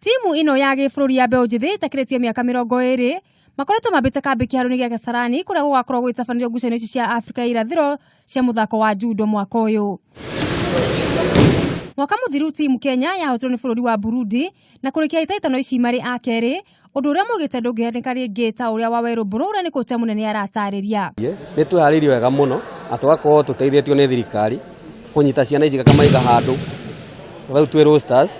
Timu ĩno ya gĩbũrũri ya mbeũ njĩthĩ ĩtakĩrĩtie mĩaka 20 makoretwo mambĩte kambĩ kĩharo-inĩ gĩa Kasarani kũrĩa gũgakorwo gũgĩtabanĩrio ngucanio ici cia Afrika ya irathĩro cia mũthako wa judo mwaka ũyũ. Mwaka mũthiru timu Kenya yahotirwo nĩ bũrũri wa Burundi na kũrĩkia hĩtahĩtano ici marĩ a kerĩ, ũndũ ũrĩa maugĩte ndũngĩhanĩka rĩngĩ ta ũrĩa Wawerũ Mbũrũ ũrĩa nĩ kocha mũnene aratarĩria. Nĩ twĩharĩirie wega mũno na tũgakorwo tũteithĩtio nĩ thirikari kũnyita ciana ici gakamaiga handũ rĩu twĩ rosters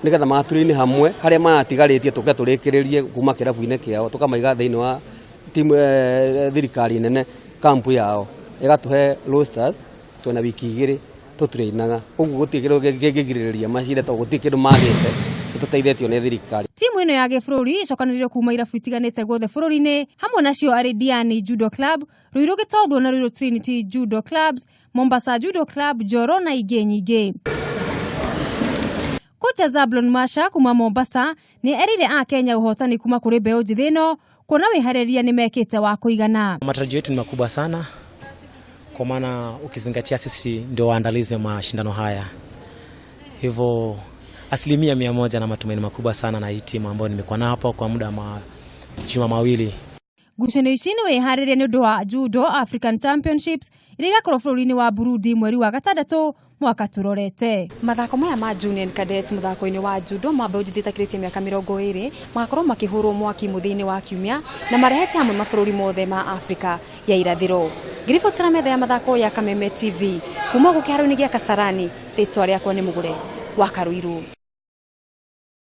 nĩgetha maturĩine hamwe harĩa maratigarĩtie tũke tũrĩkĩrĩrie kuma kĩrabu-inĩ kĩao tũkamaiga thĩinĩ wa timu thirikari nene kampu yao ĩgatũhe rosters twĩna wiki 2 tũtrainaga ũguo gũtirĩ kĩndũ kĩngĩgirĩrĩria macinde tondũ gũtirĩ kĩndũ magĩte nĩtũteithĩtio nĩ thirikari. Timu ĩno ya gĩbũrũri ĩcokanĩrĩirio kuma irabu itiganĩte guothe bũrũri-inĩ hamwe nacio arĩ Diani Judo Club, Ruiru Gĩtothwo na Ruiru Trinity Judo Clubs, Mombasa Judo Club, Njoro na ingĩ nyingĩ. Kocha Zablon Masha kuma Mombasa nĩ erĩire a Kenya ũhotani kuma kũrĩ mbeũ njĩthĩ ĩno kuona wĩharĩria nĩ mekĩte wa kũigana. Matarajio yetu ni makubwa sana kwa maana ukizingatia sisi ndio waandalizi wa mashindano haya, hivyo 100% na matumaini makubwa sana na hii timu ambayo nimekuwa nayo hapa kwa muda wa majuma 2. Ngucanio ici nĩ wĩharĩria nĩ ũndũ wa Judo African Championships iria igakorwo bũrũri-inĩ wa Burundi mweri wa gatandatũ mwaka tũrorete. Mathako maya ma Junior Cadets mũthako-inĩ wa judo ma mbeũ njĩthĩ ĩtakĩrĩtie mĩaka 20 magakorwo makĩhũrwo mwaki mũthia-inĩ wa kiumia na marehete hamwe mabũrũri mothe ma Afrika ya irathĩro. Ngĩribotera metha ya mathako ya Kameme TV kuma gũkũ kĩharo-inĩ gĩa Kasarani, rĩtwa rĩakwa nĩ Mũgũre wa Karũirũ.